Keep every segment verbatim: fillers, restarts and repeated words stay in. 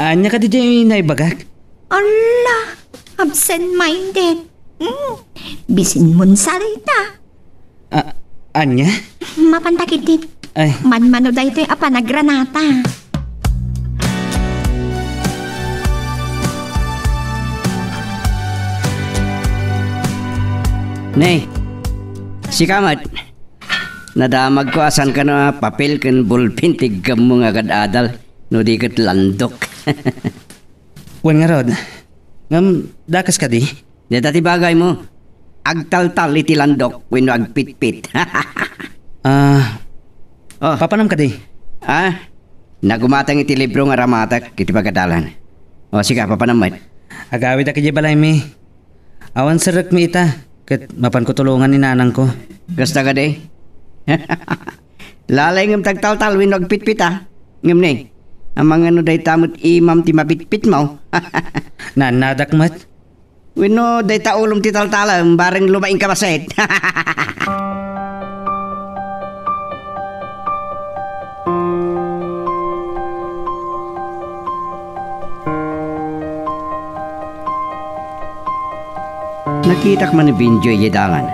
Ania kadi diay naibagak? Ala, absent-minded. Mm, bisin mo sarita. A-, ania? Mapanta ketdin. Ay. Manmano daytoy a panagranata. Nay, sika met. Nadamagko a saan kano a papel ken bolpen ti iggammo nga agad-adal, no di ket landok. Wen ngarud, ngem dakes kadi? Dayta ti bagaymo. Agtaltal iti landok wenno agpitpit. Ah, Oh. Papanam kadi? Ah, nagumatang iti libro nga aramatek iti pagadalan. O, sika, papanam met. Agawidak idiay balaymi. Awan serrekmi ita, ket mapanko tulongan ni nanangko. Kasta kadi? Lalay ngem ti agtaltal wenno agpitpit a. Ngem ni, amangan no dayta met imam ti mapitpitmo. Naannadak met. Wenno dayta ulom ti taltalem, bareng lumaingka bassit. Nakitak man ni Benjo idiay dalan.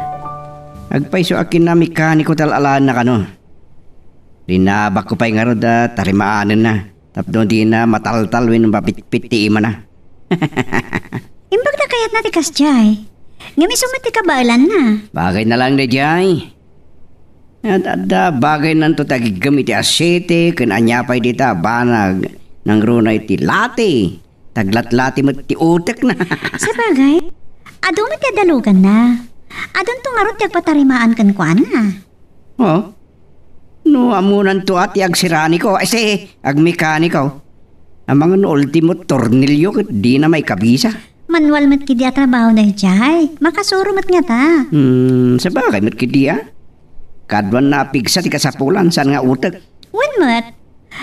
Agpayso a kinamekaniko ti al-alaenna kano. Linabakko pay ngarud a tarimaanenna tapno dina mataltal wenno mapitpit ti imana. Imbagda kayatna ti kasdiay. Ngem isu met ti kabaelanna. Bagayna laeng daydiay. At adda bagaynanto ti agiggem iti asete ken ania pay dita a banag nangruna iti lati. Taglatlati met ti utekna. Sabagay, adu met ti adaluganna. Adunto ngarud ti agpatarimaan kenkuana. Oh? No ammonanto a ti agsiraniko, ay, si agmekaniko. Amangan no ultimo tornilyo ket dina maikabisa. Manual met kidi a trabaho daydiay. Makasuro met ngata. Hmm, sabagay met kidi a. Kaduan na a pigsa ti kasapulan, saan nga utek. Wen met.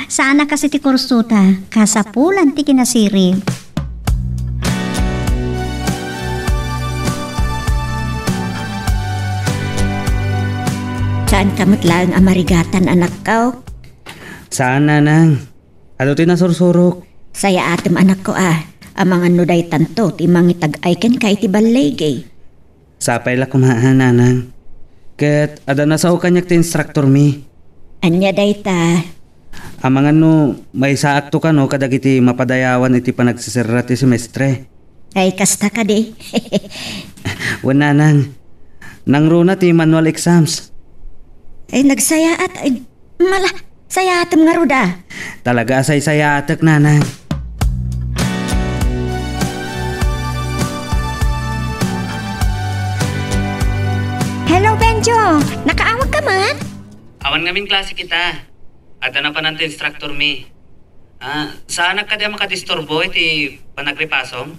Saan a kas iti kursota, kasapulan ti kinasirib. Saanka met laeng a marigatan, anakko? Saan, nanang. Adu ti nasursurok. Sayaatem, anakko, a. Amangan no daytanto ti mangitag-ay kenka iti balligi. Sapay la koma, nanang. Ket adda nasao kaniak ti instructormi. Ania dayta? Amangan no maisaakto kano kadagiti mapadayawan iti panagseserra ti semestre. Ay, kasta kadi. Wen, nanang. Nangruna ti manual exams. Ay, nagsayaat. Ay, mala, sayaatem ngarud a. Talaga a saysayaatek, nanang. Hello, Benjo. Nakaawagka met? Awan ngamin klase kita. Adda napanan ti instructormi. Ah, saanak kadi a makadisturbo iti panagripasom?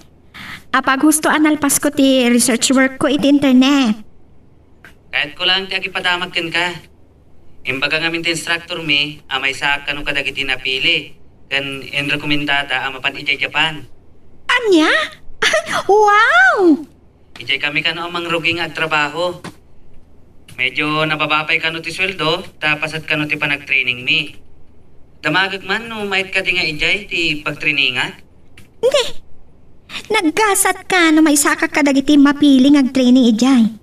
Apaghusto a nalpasko ti research work ko iti internet. Kayatko laeng ti agipadamag kenka. Imbaga ngamin ti instructormi a maysaak kano kadagiti napili ken inrekomendada a mapan idiay Japan. Ania? Wow! Idiay kami kano a mangrugi nga agtrabaho. Medyo nababa pay kano ti sueldo ta paset kano ti panagtrainingmi. Damagek man no maet kadi nga idiay ti pagtrainingak? Hindi. Naggasat ka no maisakak kadagiti mapili nga agtraining idiay.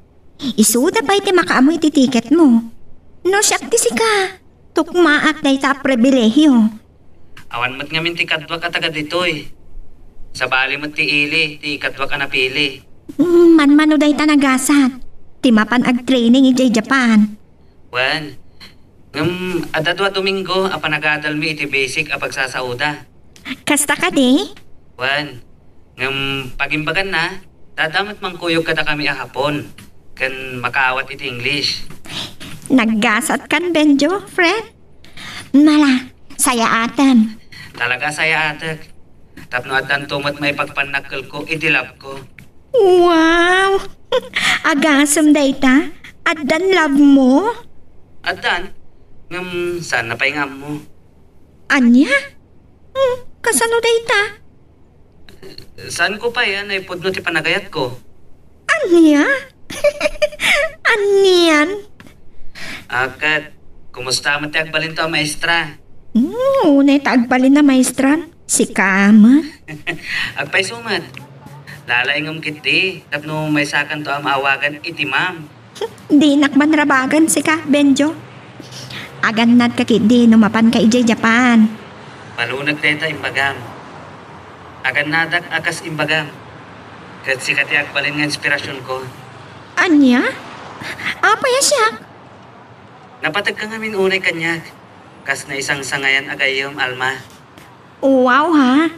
Isuda pay ti makaammo iti ticket mo. No siak ti sika, tukmaak dayta a pribilehiyo. Awan met ngamin ti kaduak a taga ditoy. Sabali met ti ili ti kaduak a napili. Mm, manmano dayta nagasat. Ti mapan agtraining idiay Japan. Wen, ngem adda dua a Domingo a panagadalmi iti basic a pagsasauda. Kasta kadi? Wen, ngem pagimbaganna, dada met mangkuyog kadakami a Hapon ken makaawat iti English. Naggasat kan Benjo, friend? Mala, sayaatem. Talaga sayaatek. Tapno addanto met maipagpannakkelko iti love ko. Wow! Agasem dayta? Addan love mo? Addan. Ngem saan na pay nga ammo. Ania? Hmm, kasano dayta? Saanko pay a naipudno ti panagayatko. Ania? Anian? Ah, ket, kumusta met ti agbalinto a maestra? Hmm, unay ta agbalin a maestra. Sika met? Agpayso met. Lalaingem ketdi tapno maysakanto a maawagan iti ma'am. Dinak man rabagen sika, Benjo. Agannadka ketdi no mapanka idiay Japan. Malunak dayta imbagam. Agannadak a kas imbagam. Ket sika ti agbalin nga inspirasionko. Ania? Apay a siak? Napategka ngamin unay kaniak. Kas naisangsangayan a gayyem, Alma. Wow, ha?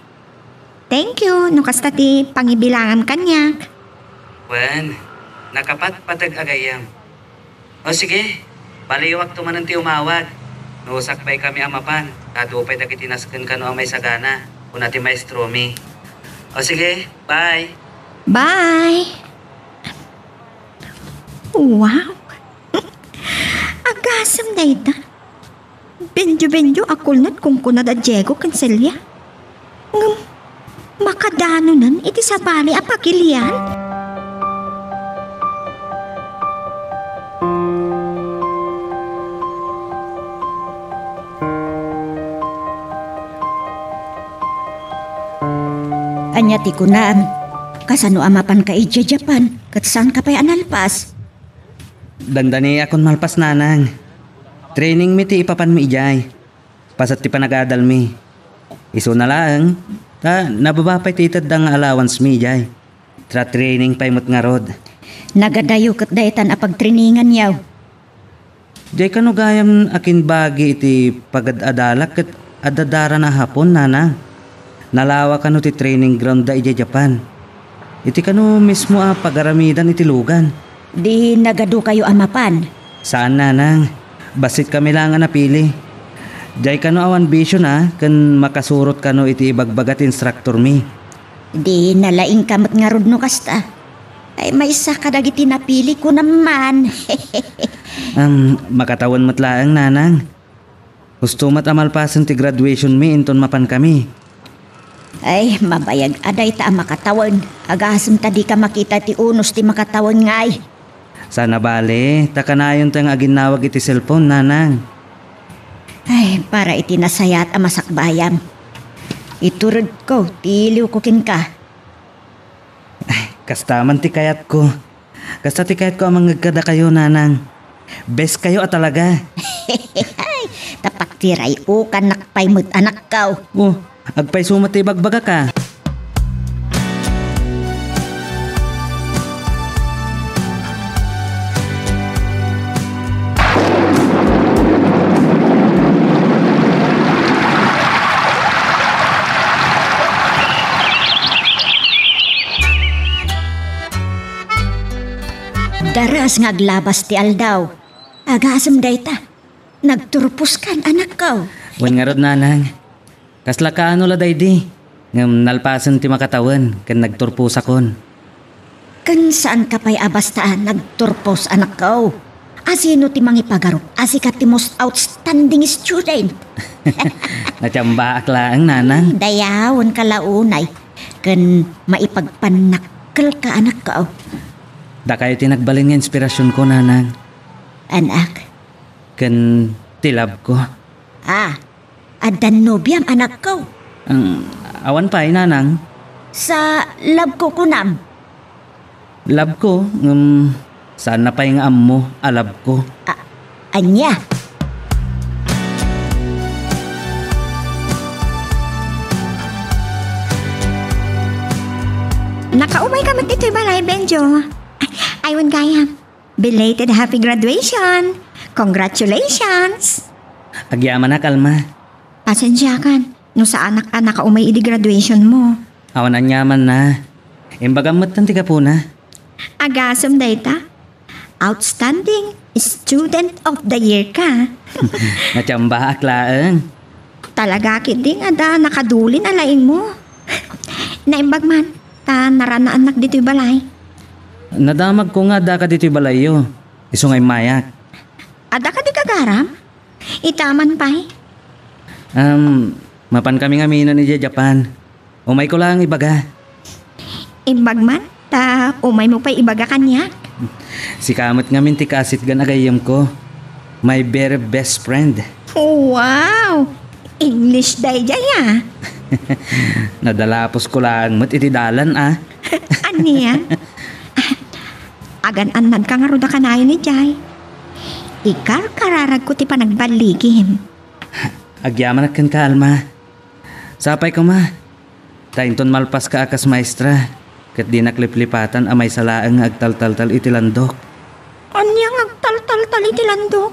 Thank you no kasta ti pangibilangam kaniak. Wen, nakapatpateg a gayyem. O sige, baliwakto manen ti umawag. No sakbaykami a mapan, ta adu pay dagiti nasken kano a maisagana, kuna ti maestromi. O sige, bye. Bye. Wow. Agasem dayta. Benjo-benjo a kulnat kunkuna da Diego ken Celia. Ngem makadanonen iti sabali a pagilian? Ania ti kunam? Kasano a mapanka idiay Japan ket saanka pay a nalpas? Dandaniakon malpas, nanang. Training mi ti ipapanmi idiay. Paset ti panagadalmi. Isuna laeng, ta nababa pay ti itedda nga allowance mi idiay. Tra-training pay met ngarud. Nagadayo ket daytan a pagtraininganyo. Diay kano gayam a kimbagi iti pagad-adalak ket adda dara a Hapon, nanang. Nalawa kano ti training ground da idiay Japan. Iti kano mismo a pagaramidan iti lugan. Di nagadukayo a mapan? Saan, nanang. Bassitkami laeng a napili. Diay kano awan bisio na ken makasurot kano iti ibagbaga ti instructor mi. Di nalaingka met ngarud no kasta. Ay, maysa kadagiti napili ko naman. Am, makatawen met laeng, nanang. Husto met a malpasen ti graduation mi inton mapankami. Ay, mabayag a dayta a makatawen. Agasem ta dika makita ti unos ti makatawen ngay. Saan a bale, ta kanayonto nga aginnawag iti cellphone, nanang. Ay, para iti nasayaat a masakbayam. Ituredko ti iliwko kenka. Ay, kasta man ti kayatko. Kasta ti kayatko a mangngeg kadakayo, nanang. Best kayo a talaga. Ta paktirayokannak pay met, anakko. Oh, agpayso met ti ibagbagaka. Daras nga aglabas ti aldaw. Agasem dayta. Nagturposkan, anakko. Wen ngarud, nanang. Kasla kaano la daydi, ngem nalpasen ti makatawen ken nagturposakon. Ken saanka pay a basta a nagturpos, anakko. Asino ti mangipagarup a sika ti most outstanding student? Natiambaak laeng, nanang. Hmm, dayawenka la unay ken maipagpannakkelka, anakko. Dakayo ti nagbalin nga inspirasionko, nanang. Anak. Ken ti love ko. Ah, addan nobiam, anakko? Ang, awan pay, nanang. Sa love ko kunam? Love ko, ngem saanna pay nga ammo a love ko. A-, ania? Nakaumayka met ditoy balay, Benjo. Ay, wen gayam. Belated happy graduation! Congratulations! Agyamanak, Alma. Pasensiakan no saanak a nakaumay idi graduation mo. Awan aniamanna. Imbagam metten ti gapuna. Agasem dayta. Outstanding Student of the Year ka. Natiambaak laeng. Talaga ketdi nga adda nakadulin a laingmo. Naimbag man ta naranaannak ditoy balay. Nadamagko nga addaka ditoy balayyo. Isu nga immayak. Adda kadi gagaram? Ita man pay? Um, mapankami ngamin idiay Japan. Umayko laeng ibaga. Imbag man ta umaymo pay ibaga kaniak. Sika met ngamin ti kaasitgan a gayyemko. My very best friend. Wow! English daydiay, ah. Nadalapusko laeng met iti dalan, a. Ania? Agan-annadka ngarud a kanayon idiay. Ikarkararagko ti panagballigim. Agyamanak kenka, Alma. Sapay koma, ta inton malpaska a kas maestra, ket dinak liplipatan a maysa laeng nga agtaltaltal iti landok. Ania nga agtaltaltal iti landok?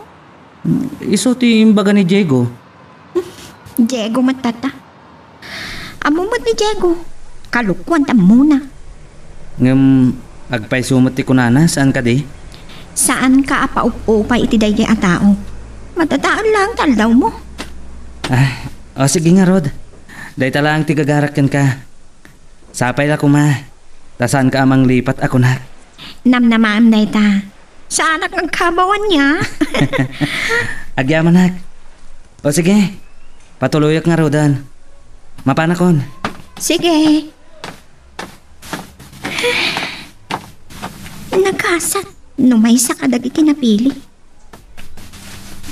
Isu ti imbaga ni Diego. Diego met dayta. Ammom met ni Diego. Kalokuan ti ammona. Ngem agpayso met ti kunana, saan kadi? Saanka a paup-upay iti daydiay a tao. Madadael laeng ti aldawmo. Ah, o sige ngarud. Dayta laeng ti gagarak kenka. Sapay la koma, ta saanka a manglipat a kunak. Namnamaem dayta. Saanak nga agkabaw ania. Agyamanak. O sige, patuloyak ngaruden. Mapanakon. Sige. Nagasat no maysa kadagiti napili.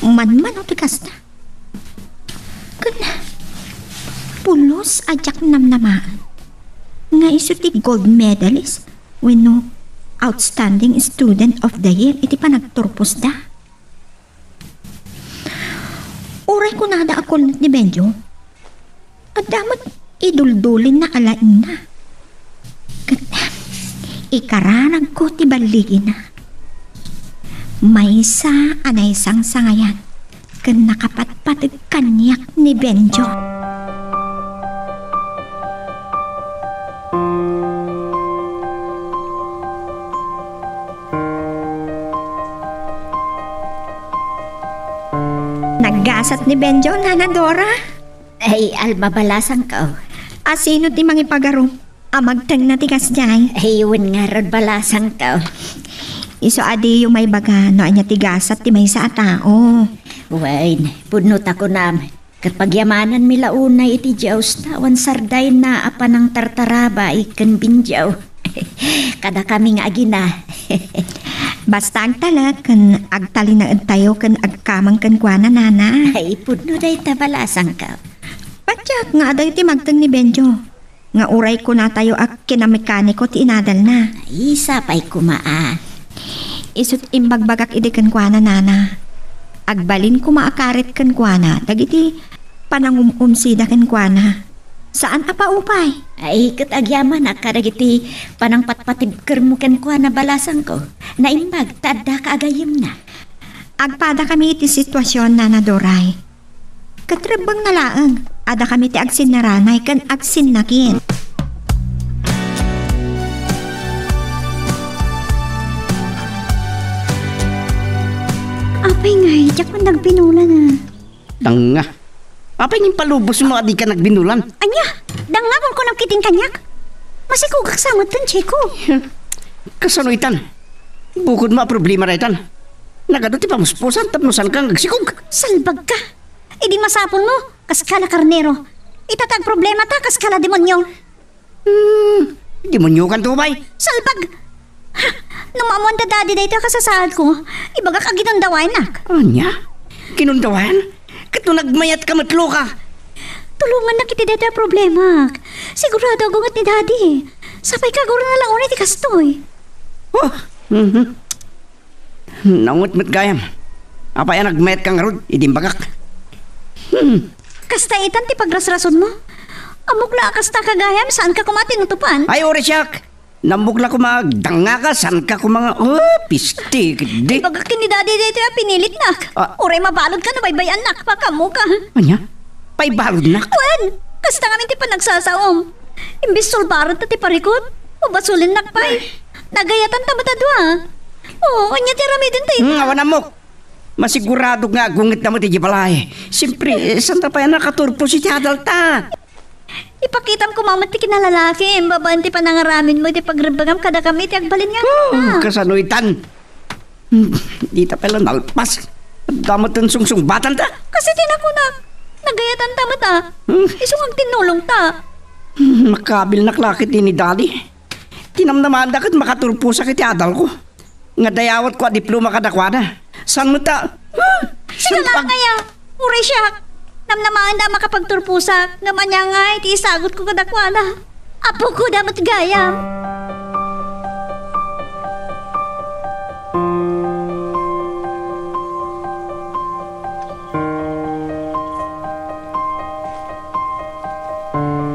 Manmano ti kasta. Ken pulos a diak namnamaen nga isu ti gold medalist wenno outstanding student of the year iti panagturposda. Uray kunada a kulnit ni Benjo, adda met iduldulinna a laingna. Ket ikararagko ti balligina. Maysa a naisangsangayan ken nakapatpateg kaniak ni Benjo. Naggasat ni Benjo, Nana Dora? Ay, Alma, balasangko. A, sino ti mangipagarup a magtengna ti kasdiay? Ay, wen ngarud, balasangko. Isu a diyo maibaga no ania ti gasat ti maysa a tao. Wen, pudno ta kunam, ket pagyamananmi la unay iti Dios ta awan sardayna a panangtartarabay ken Benjo. Kadakami nga agina. Basta agtalek ken agtalinaedtayo ken agkamang kenkuana, Nana. Ay, pudno dayta, balasangko. Patiek nga adda iti magteng ni Benjo, nga uray kunatayo a kinamekaniko ti inadalna. Ay, sapay koma a. Isut' imbagbagak idi kenkuana, Nana. Agbalin koma a karit kenkuana dagiti panangum-umsida kenkuana. Saan a paupay. Ay, ket agyamanak kadagiti panangpatpatibkermo kenkuana, balasangko. Naimbag ta addaka a gayyemna. Agpadakami iti situasion, Nana Doray. Ket rebbengna laeng, adda kami ti agsinnaranay ken agsinnakin. Apay ngay, diak man nagbinulan a. Danga. Apay nga impalubosmo a dika nagbinulan? Ania? Danga kunkunam ketdin kaniak? Masikogak sa metten, Chico. Kasano itan? Bukodmo a problema daytan. Nagadu ti pamuspusan tapno saanka nga agsikog. Salbagka! Idi masapulmo, kaska la karnero. Ita ti agproblemata, kaska la demonio. Hmm, demoniokanto pay. Salbag! Ha! No maammoan da Daddy daytoy a kasasaadko, ibagak a ginundawayannak. Ania? Ginundawayan? Ket no nagmayatka met, loka? Tulongannak iti daytoy a problemak. Sigurado a gunget ni Daddy. Sapay kagurana la unay ti kastoy. Oh, mhm. Naunget met gayam. Apay a nagmayatka ngarud idi imbagak? Hmm. Kasta itan ti pagrasrasonmo? Ammok la a kastaka gayam, saanka koma tinutupan? Ay, uray siak! Nammok la koma a dangngaka, saanka koma nga, oh, pisti, ketdi. Ibagak ken ni Daddy daytoy a pinilitnak. Ah. Uray mabaludka no baybay-annak, makaammoka. Ania? Paibaludnak? Wen, kasta ngamin ti panagsasaom. Imbes sulbarenta ti parikut, babasolennak pay. Nagayatanta met a dua. Oo, ania ti aramidenta ita? Hmm, awan ammok. Masiguradok nga agungetna met idiay balay. Siempre, saanta pay a nakaturpos iti adalta? Ipakitam koma met ti kinalalakim babaen ti panangaramidmo iti pagrebbengam kadakami iti agbalin nga. Oh, ah, kasano itan? Hmm, dita pay la nalpas. Adda met ti sungsungbatanta. Kas iti nakunak, nagayatanta met a. Hmm. Isu nga agtinnulongta. Hmm, makabilnak la ketdi ni Daddy. Tinamnamanda ket makaturposak iti adalko. Nga dayawatko a diploma kadakuada. Saan met ta? Huh? Saan pag- Sika la aya, uray siak. Namnamaenda a makapagturposak, ngem ania ngay ti isagutko kadakuada? Apokon da met gayam.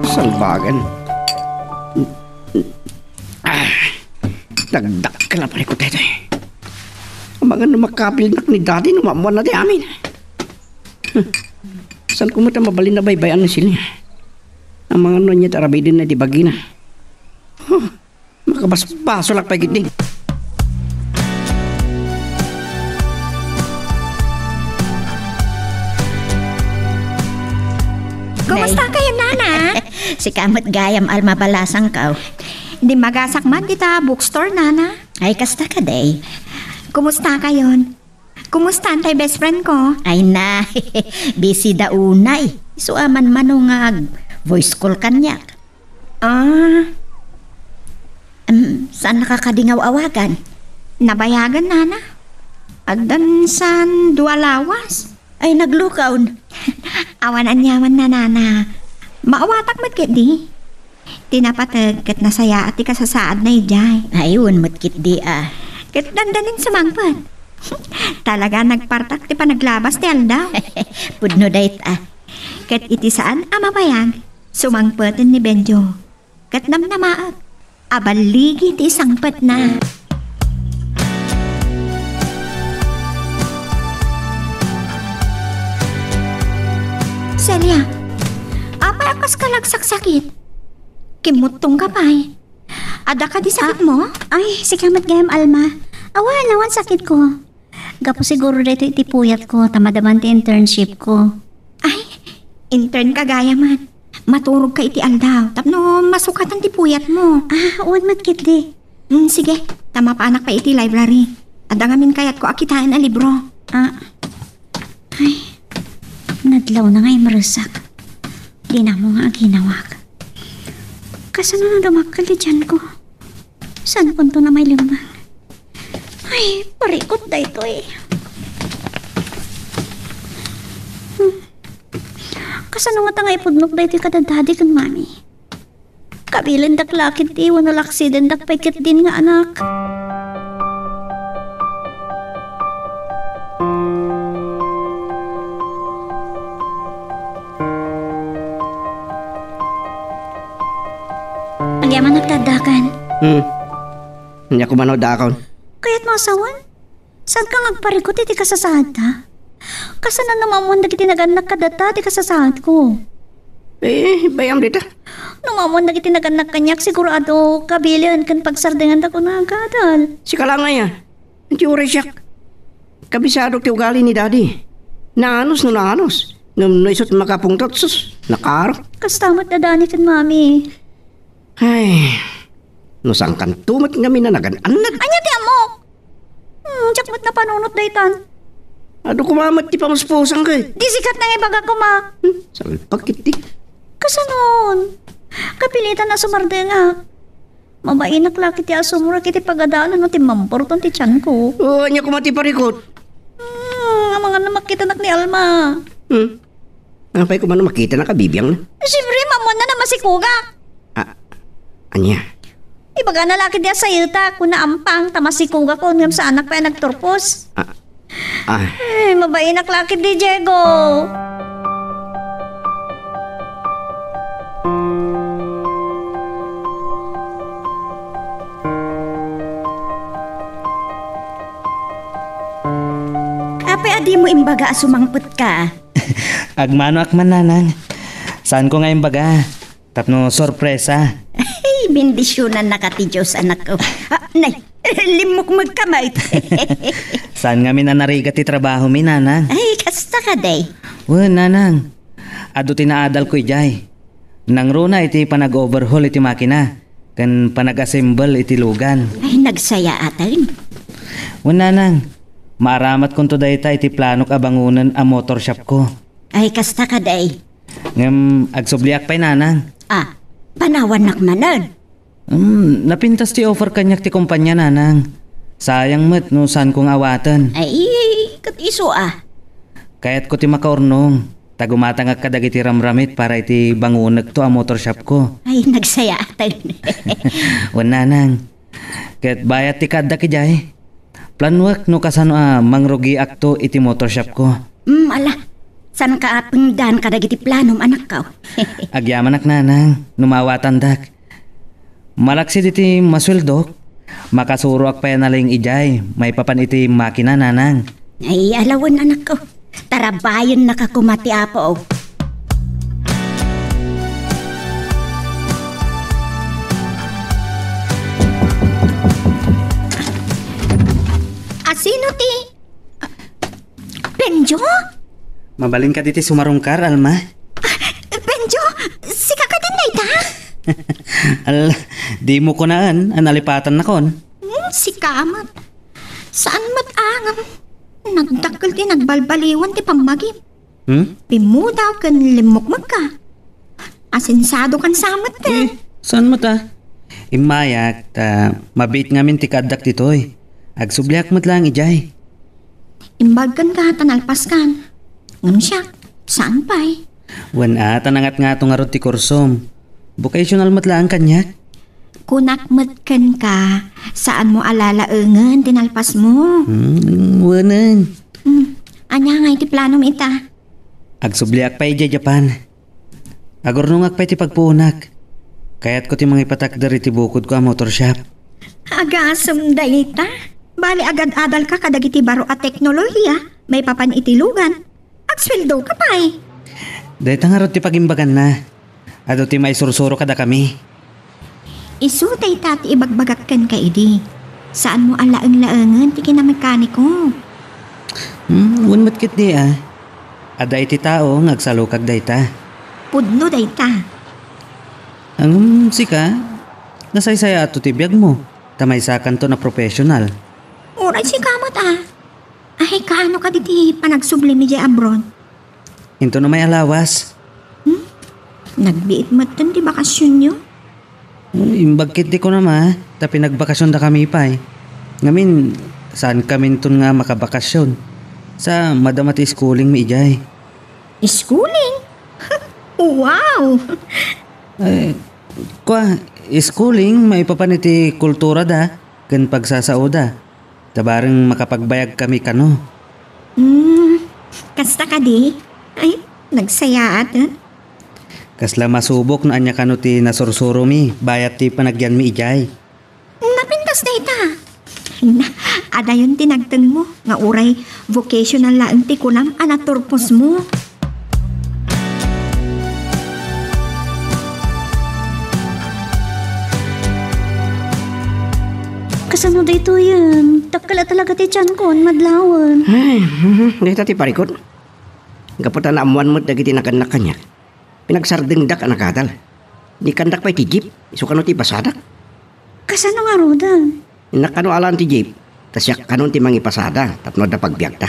Salbagen. Ah, nagdakkel a parikut daytoy. Amangan no makapilnak ni Daddy no maammoanna ti amin. Hmm. Saan ko met a mabalin a baybay-an ni Celia? Amangan no ania ti arabidenna iti bagina. Huh. Makabasbasolak pay ketdi. Kumusta kayo, Nana? Sika met gayam, Alma, balasangko. Dimmagasak man dita bookstore, Nana. Ay, kasta kadi. Kumusta kayon? Kumusta tay best friend ko? Ay na, busy da unay. Isu a manmano nga ag-voice call kaniak. Ah. Em, saan nakakadingaw awagan? Nabayagan, Nana. Addan san dua lawas. Ay, naglukaw. Awan aniaman na, Nana. Maawatak met ketdi. Ti napateg ket nasayaat ti kasasaadna idiay. Ay, wen met ketdi a. Ket dandanin sumangpet. Talaga nagpartak ti panaglabas ti aldaw. Pudno dayta. Ket iti saan a mabayag, sumangpeten ni Benjo. Ket namnamaek a balligi ti isangpetna. Celia, apay a kaska nagsaksakit? Kimmuttongka pay. Adda kadi sakitmo? Ay, sika met gayam, Alma. Awan, awan sakitko. Gapu siguro daytoy iti puyatko, ta madaman ti internshipko. Ay, internka gayam. Maturogka iti aldaw, tapno masukatan ti puyatmo. Ah, wen met ketdi. Hmm, sige, ta mapanak pay iti library. Adda ngamin kayatko a kitaen a libro. Ah. Ay, nadlawna nga imresak. Dina ammo nga aginawak. Kasano nga dumakkel ti tianko? Saankonto a mailemmeng? Ay, parikut daytoy. Hmm. Kasano ngata nga ipudnok daytoy kada Daddy ken Mommy? Kabilendak la ketdi wenno laksidendak pay ketdin nga anak. Agyamanak ti addakan. Hmm. Ania koma no addakan? Kayatmo a sawen? Saanka nga agparikut iti kasasaadta? Kasano no maammoan dagiti nagannak kadata ti kasasaadko? Eh, bayam dita. No maammoan dagiti nagannak kaniak, sigurado kabilen ken pagsardenganda kunak, adal. Sika la ngay a. Iti uray siak. Kabisadok ti ugali ni Daddy. Naanus no naanus. Ngem no isu ti makapungtot, sus, nakaro. Kasta met da Daddy ken Mommy. Ay, no saankanto met ngamin a nagan-annad. Ania ti ammok? Hmm, diak met napanunot daytan. Adu koma met ti pamuspusanka. Di sikat nga ibaga koma. Hmm, salpak iti. Kasanon? Kapilitan a sumardengak. Mabainak la ketdi a sumrek iti pagadalan no timmampurton ti tianko. O, ania koma ti parikut? Hmm, amangan a makitanak ni Alma. Hmm? Apay koma no makitanak a bibiangna? Siyempre, maammoanna a masikogak. Ah, ania? Ibagana la ketdi a sayetak, kuna ampang, ta masikogakon ngem saanak pay a nagturpos. Ah, ah. Ay, mabainak la ketdi, Diego. Apay a dimo imbaga a sumangpetka? Agmanoak man, Nanang. Saanko nga imbaga. Tapno sorpresa. Ay, bendisionannaka ti Dios, anakko. Ah, nay, limmukmegka met. Saan ngamin a narigat ti trabahomi, Nanang? Ay, kasta kadi. Wen, Nanang. Adu ti naadalko idiay. Nangruna iti panag-overhaul iti makina ken panag-assemble iti lugan. Ay, nagsayaaten. Wen, Nanang. Maaramatkonto dayta iti planok a bangonen a motor shopko. Ay, kasta kadi. Ngem agsubliak pay, Nanang. Ah, panawannak manen. Hmm, napintas ti offer kaniak ti kompania, Nanang. Sayang met no saanko nga awaten. Ay, ket isu a. Kayatko ti makaurnong. Ta gumatangak kadagiti ramramit para iti bangonekto a motor shopko. Ay, nagsayaaten. Wen, nanang. Ket bayat ti kaaddak idiay. Planuek no kasano a mangrugiakto iti motor shopko. Mm, ala. Saanka a pengdan kadagiti planom, anakko. Agyamanak, nanang, no maawatandak. Malaksid iti masueldok, makasuroak pay a nalaing idiay maipapan iti makina, nanang. Ay, ala wen, anakko. Tarabayennaka koma ti Apo. Asino ti Benjo? Mabalinka ditoy sumarungkar, Alma? Ah, Benjo, sika kadin dayta? Al, dimo kunaan a nalipatannakon. Hmm, sika met. Saan met a ngem nagdakkel ti nagbalbaliwan ti pammagim. Hmm? Pimmudaw ken limmukmekka. Asensadokan sa met, eh. Eh, saan met a? Immayak ta mabiit ngamin ti kaaddak ditoy. Agsubliak met laeng idiay. Imbag kenka ta nalpaskan. Ngem siak, saan pay? Wen a, ta nangatngato ngarud ti kursom. Vocational met laeng kaniak. Kunak met kenka, saanmo a lalaengen ti nalpasmo. Hmm, wenen. Hmm, ania ngay ti planom ita? Agsubliak pay idiay Japan. Agurnongak pay ti pagpuonak. Kayatko ti mangipatakder iti bukodko a motor shop. Agasem dayta? Bali, agad-adalka kadagiti baro a teknolohiya maipapan iti lugan. Agsueldoka pay. Dayta ngarud ti pagimbaganna. Adu ti maisursuro kadakami. Isu dayta ti ibagbagak kenka idi. Saanmo a laeng-laengen ti kinamekaniko. Hmm, wen met ketdi a. Adda iti tao nga agsalukag dayta. Pudno dayta. Ngem sika, nasaysayaatto ti biagmo, ta maysakanton a professional. Uray sika met a. Ay, kaano kadi ti panagsublim idiay abroad? Intono may alawas. Hmm? Nagbiit metten ti bakasionyo? Hmm, imbag ketdi kunam a, ta pinagbakasiondakami pay. Ngamin, saankaminton nga makabakasion. Sa madama ti schooling mi idiay. Schooling? Wow! Eh, kua, schooling, maipapan iti kulturada ken pagsasaoda. Ta bareng makapagbayagkami kano. Hmm, kasta kadi? Ay, nagsayaat, eh. Kasla masubok no ania kano ti nasursuromi bayat ti panagyanmi idiay. Napintas dayta. Na, adayon ti nagtengmo nga uray vocational laeng ti kunam a naturposmo. Kasano daytoyen? Dakkel a talaga ti tiyankon madlawen. Ay, mhm, dayta ti parikut. Gapu ta naammoan met dagiti nagannak kaniak, pinagsardengdak a nakadal. Nikandak pay ti jeep, isu kano ti ipasadak. Kasano ngaruden? Innak kano alan ti jeep, ta siak kanon ti mangipasada tapno adda pagbiagda.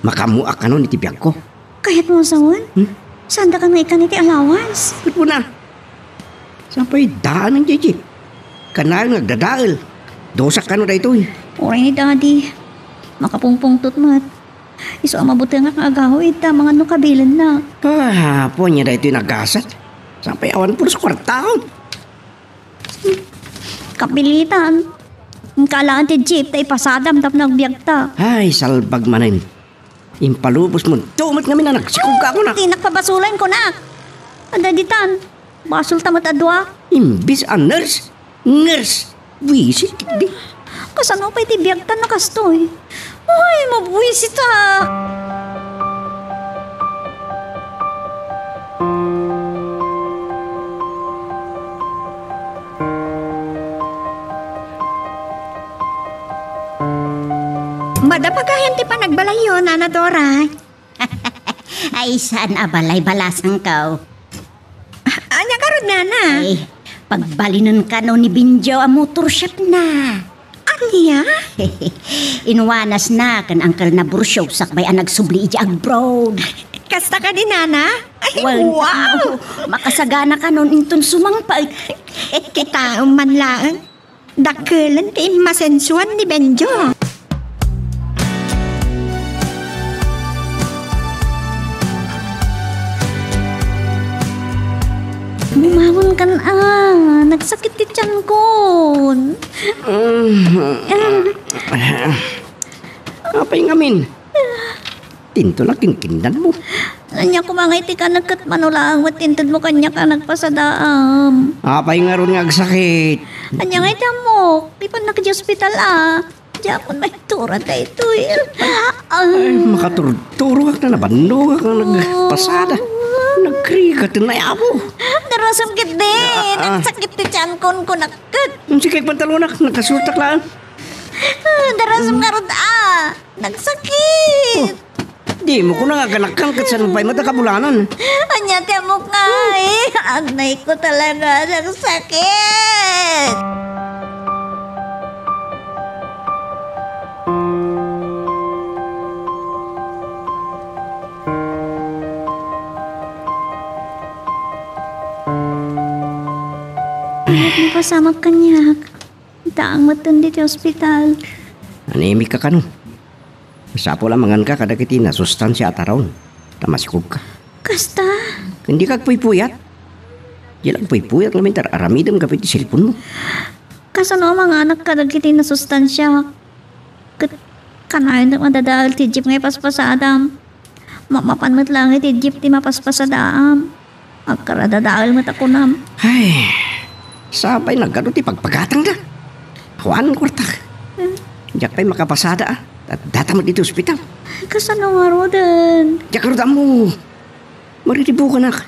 Makaammoak kanon iti biagko. Kayatmo a sawen? Hmm? Saandaka nga ikkan iti allowance? Ket kuna, saan pay daan nga jeep? Kanayon nga agdadael. Dusak kano daytoy. Uray ni Daddy. Makapungpungtot met. Isu a mabutengak nga agawid ta mangan no kabilenna. Ah, apo, ania daytoy nagasat? Saan pay awan pulos kuartaon? Kapilitan. Inka alan ti jeep ta ipasadam tapno agbiagta. Ay, salbag manen. Impalubosmo, dumet ngamin a nagsikogka kuna. Dinak pabasolen, kunak. Adda ditan. Basolta met a dua. Imbes a nurse, ngers. Buisit, di. Kasano pay ti biagtan a kastoy? Ay, mabuisit a! Madapagayan ti panagbalayyo, Nana Dora. Ay, saan a balay, balasangko? Ania garud, Nana? Ay, pagbalinen kano ni Benjo a motor shop na. Ania? Inwanas na ken Uncle na Bursyog sakbay a nagsubli iti abroad. Kasta kadi, Nana? Ay, wen, wow! Makasagana kanon inton sumangpet. Kitaem man laeng. Dakkelen ti immasensuan ni Benjo. Kan, ah, nagsakit ti tiyankon. Mm. Ah. Apay ngamin? Tinto lang kinkinnanmo. Ania koma nga iti kanak ket mano laeng met intedmo kaniak a nagpasadaam. Apay ngarud nga agsakit? Ania nga iti ammok? Ipannak iti ospital a. Diakon maitura daytoy. Ay, makaturturogak ta nabannogak nga nagpasada. Nagrigat ti nayapo. Darasem ketdi. Ah, ah. Nagsakit ti tiyankon, kunak ket. Sige, pantalonak, nagkasultak laeng. Ah, darasem ngarud a. Nagsakit. Oh, dimo kuna nga aganakkan ket saan pay met a kabulanan. Ania ti ammok ngay? Anay ko talaga, nagsakit. Ania ti mapasamak kaniak? Daang met ditoy ospital. Anemic ka kano? Masapul a manganka kadagiti nasustansia a taraon, ta masikogka. Kasta? Ken dika agpuypuyat. Diak agpuypuyat ngamin ta ar-aramidem gapu iti cellphone-mo. Kasano a manganak kadagiti nasustansia? Ket kanayon met a madadael ti jeep nga ipaspasadam. Mamapan met laeng iti jeep ti mapaspasadaam. Agkaradadael met a kunam. Ay, sapay nagadu ti pagpagatangda. Awan kuartak. Hmm. Diak pay makapasada, a. Addata met iti ospital. Kasano ngaruden? Diak ngarud ammo. Mariribukanak.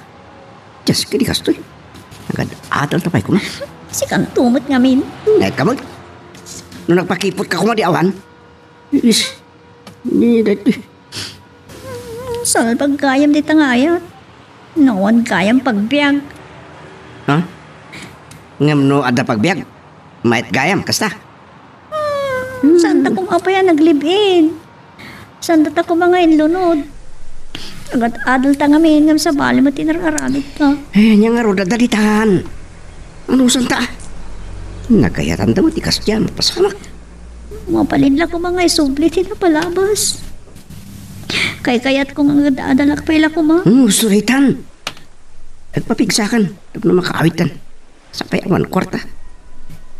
Diak kadi kastoy. Agad-adal ta pay kuna. Sikanto met ngamin. Naet ka met. No nagpakipot ka kuma di awan. Is, ni dati. Salbag gayam dita nga ayat. Nawan gayam pagbiag. Ha? Ngem no adda pagbiag, maet gayam, kasta? Hmm, saan ta koma pay a nag-live-in? Saan ta koma nga inlunod? Agad-adal ta ngamin ngem sabali met ti nar-aramid ta. Eh, ania ngarud a dalitan? Ano saan ta? Nagayatan da met ti kasdiay a mapasamak. Mabalin la koma nga isubli ti napalabas. Kaykayatko nga agad-adalak pay la koma. Hmm, gusto ditan. Agpapigsakan, tapno makaawittan. Sapay awan kuarta.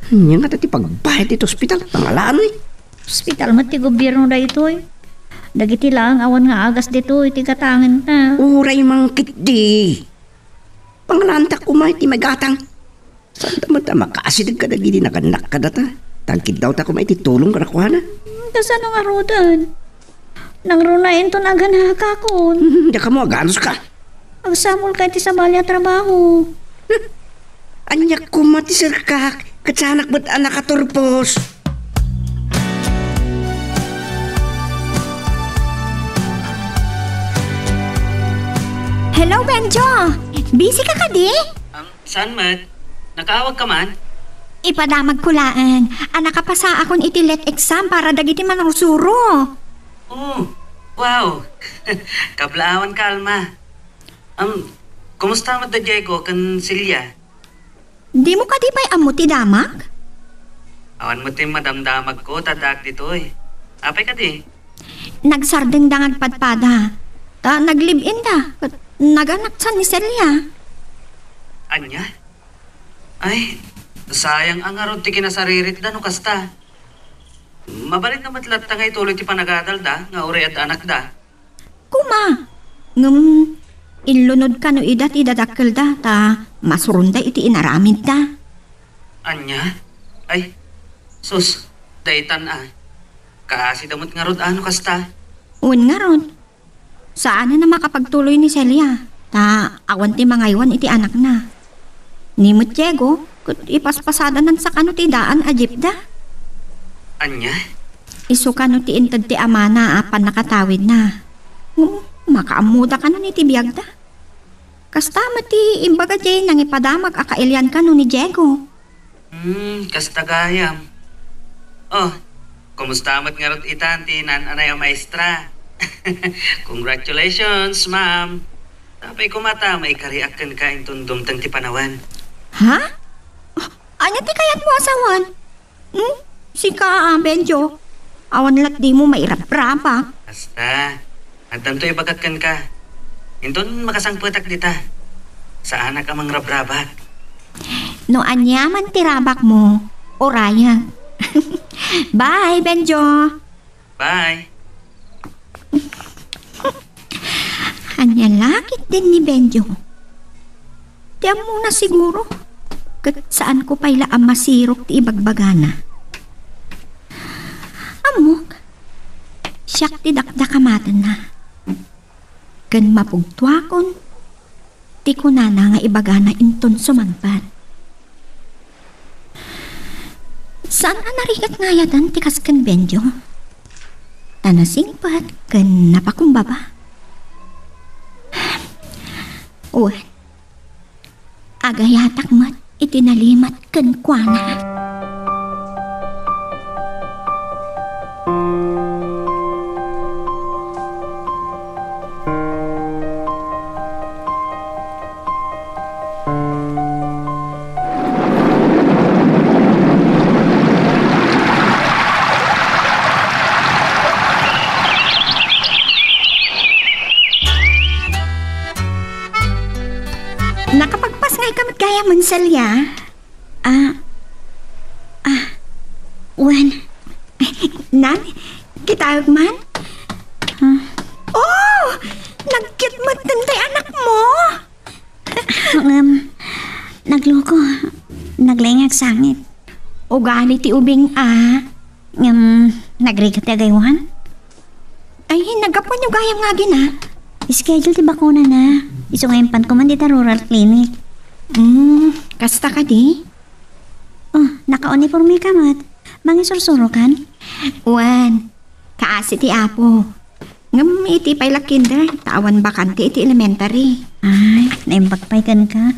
Ania ngata ti pagbayad iti ospital? Pangalaano, eh? Ospital met ti gobierno daytoy. Dagiti laeng awan nga agas ditoy ti gatangenta. Uray man ketdi. Pangalaanta koma iti maigatang. Saan ta met a makaasideg kadagiti nagannak kadata? Ta agkiddawta koma iti tulong kadakuada. Hmm, kasano ngaruden? Nangruna inton aganakakon. Diak ammo aganuska. Agsapulka iti sabali a trabaho. Ania koma ti serkak, ket saanak met a nakaturpos. Hello, Benjo! Busy ka kadi? Am, saan met? Nakaawag ka man? Ipadamagko laeng a nakapasaakon iti let exam para dagiti manursuro. Oh, wow! Kablaawanka, Alma. Am, kumusta met da Diego ken Celia? Dimo kadi pay ammo ti damag? Awan met ti madamdamagko ta addaak ditoy. Apay kadi? Nagsardengda nga agpadpada. Ta nag-live-in da ket naganaksan ni Celia. Ania? Ay, sayang a ngarud ti kinasariritda no kasta. Mabalinna met latta nga ituloy ti panagadalda nga uray adda anakda. Koma, ngem inlunod kano ida ti dadakkelda ta masuronda iti inaramidda. Ania? Ay, sus, daytan a. Kaasida met ngarud a no kasta. Wen ngarud. Saanen a makapagtuloy ni Celia, ta awan ti mangaywan iti anakna. Ni met Diego, ket ipaspasada nansa kano ti daan a jeepda. Ania? Isu kano ti inted ti amana a pannakatawidna. Ngem makaammoda kano iti biagda. Kasta met ti imbaga diay nangipadamag a kailian kano ni Diego. Hmm, kasta gayam. Oh, kumusta met ngarud itan ti naan-anay a maestra? Congratulations, ma'am. Apay koma ta maikariak kenka inton dumteng ti panawen. Ha? Ah, ania ti kayatmo a sawen? Hmm? Sika, ah, Benjo? Awan lat dimo mairabrabak. Basta, addanto ibagak kenka. Inton makasangpetak dita, saanak a mangrabrabak. No aniaman ti rabakmo, urayek. Bye, Benjo. Bye. Ania la ketdin ni Benjo? Ti ammona siguro, ket saanko pay la a masirok ti ibagbagana. Ammok, siak ti dakdakamatenna. Ken mapugtoakon ti kunana nga ibagana inton sumangpet. Saan a narigat nga ayaten ti kas ken Benjo? Ta nasingpet ken napakumbaba. Wen, agayatak met iti nalimed kenkuana. Nakapagpasngayka met gayam, Celia? Ah, ah, wen. Nan, kitaek man? Ah. Oh! Nagcute met daytoy anakmo! Ngem, nagluko. Naglaing agsangit. Ugali ti ubing a. Ngem, nagrigat ti agaywan? Ay, naggapuan gayam nga agina. Schedule ti bakunana. Isu nga impanko man dita rural clinic. Hmm, kasta kadi? Oh, nakauniformeka met. Mangisursurokan? Wen, kaasi ti Apo. Ngem iti pay la kinder, ta awan bakante iti elementary. Ay, naimbag pay kenka.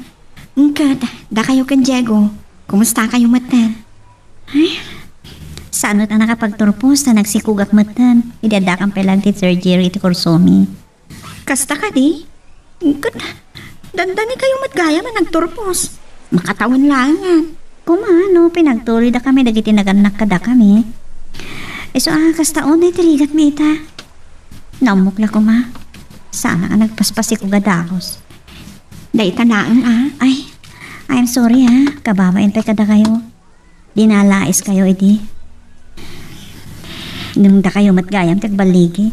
Ket, dakayo ken Diego, kumustakayo metten? Ay, saan met a nakapagturpos ta nagsikugak metten. Idi addakan pay laeng ti third year iti kursomi. Kasta kadi? Ket, dandani kayo met gayam a nagturpos. Makatawen laengen. Koma, no, pinagtuloydakami dagiti nagannak kadakami. Isu a, kasta unay ti rigatmi ita. Naummok la koma. Saanak a nagpaspasikog a dagus. Dayta laeng a. Ay, I'm sorry, ha. Kababain pay kadakayo. Dinalaiskayo idi. Ngem dakayo met gayam ti agballigi.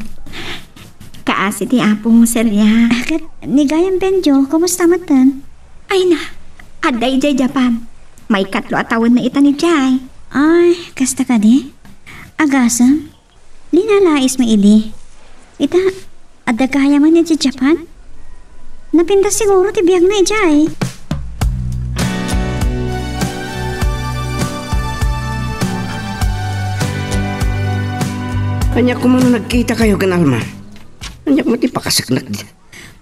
Kaasi ti Apo, Celia. Ah, ket ni gayam Benjo, kumusta metten? Ay na, adda idiay Japan. Maikatlo a tawenna ita ni Jai. Ay, kasta kadi? Agasem? Linalaismi idi. Ita, adda gayamen idiay Japan? Napintas siguro ti biagna idiay. Ania koma no nagkitakayo ken Alma? Ania koma ti pakaseknak di?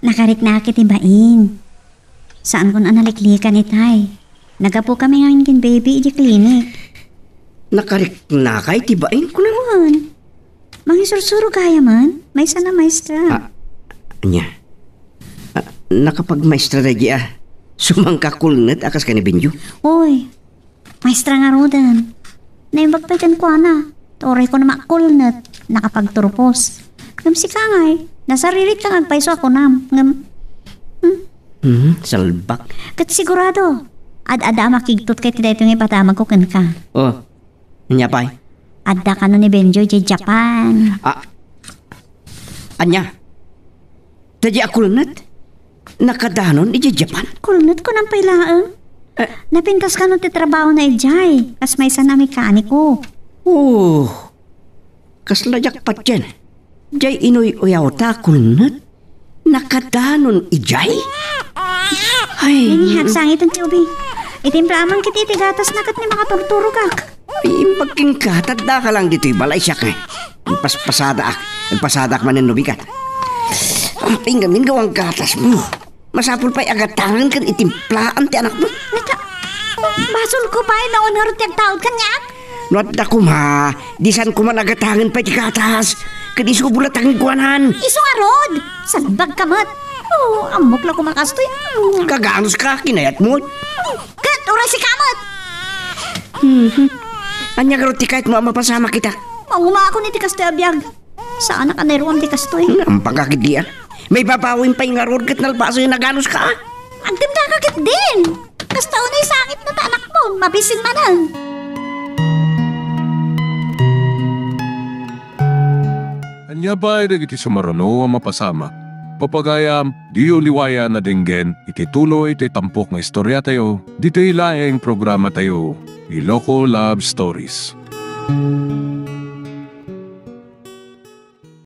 Nakariknak iti bain. Saankon a naliklikan itay. Nagapukami ngamin ken baby iti klinik. Nakariknaka iti bain, kuna? Wen. Mangisursuro gayamen, maysa a maestra. Ah, ania? Ah, nakapagmaestra daydi a sumangkakulnet a kas ken ni Benjo? Oy, maestra ngaruden. Naimbag pay kenkuana. Ta uray kuna makulnet, nakapagturpos. Ngem sika ngay, nasaririt ka nga agpayso a kunam. Ngem, hmm? Hmm, salbak. Ket sigurado, ad-adda a makigtot ka iti daytoy nga ipatamagko kenka. Oh, ania pay? Adda kano ni Benjo idiay Japan. Ah, ania? Daydi a kulnet? Nakadanon idiay Japan? Kulnet kunam pay laeng. Eh. Napintas kano ti trabahona idiay, kas maysa a mekaniko. Oh, kasla diak patien. Diay inuy-uyawta a kulnet? Nakadanon idiay? Ay. Nini, agsangiten ti ubing. Itimplaam man ketdi ti gatasna ket ni makaturturogak. Ay, imbag kenka, ta addaka laeng ditoy balay, siak, eh. Agpaspasadaak. Agpasadaak manen no bigat. Ampay ngamin gawan gatasmo. Masapul pay a gatangen ken itimplaam ti anakmo. Nata, basolko pay, naon ngarud ti agtaud kaniak? No adda koma, disan koma a gatangen pay ti gatas. Ket isubo latta kenkuanan. Isu ngarud! Salbagka met. Oh, ammok la koma kastoy. Kaganuska, kinayatmo. Ket uray sika met. Mhm. Ania ngarud ti kayatmo a mapasamak ita? Mangumakon iti kastoy a biag. Saanak a nairuam ti kastoy. Nampagakit dia. Maibabawim pay ngarud ket nalpasen a ganuska. Agdemdaka ketdin. Kasta unay sangitna ta anakmo, mabisin manen. Ania pay dagiti sumaruno a mapasamak? Papagayam, diyo liwayan a denggen iti tuloy ti tampok nga istoriatayo, ditoy laeng programatayo, Iloko Love Stories.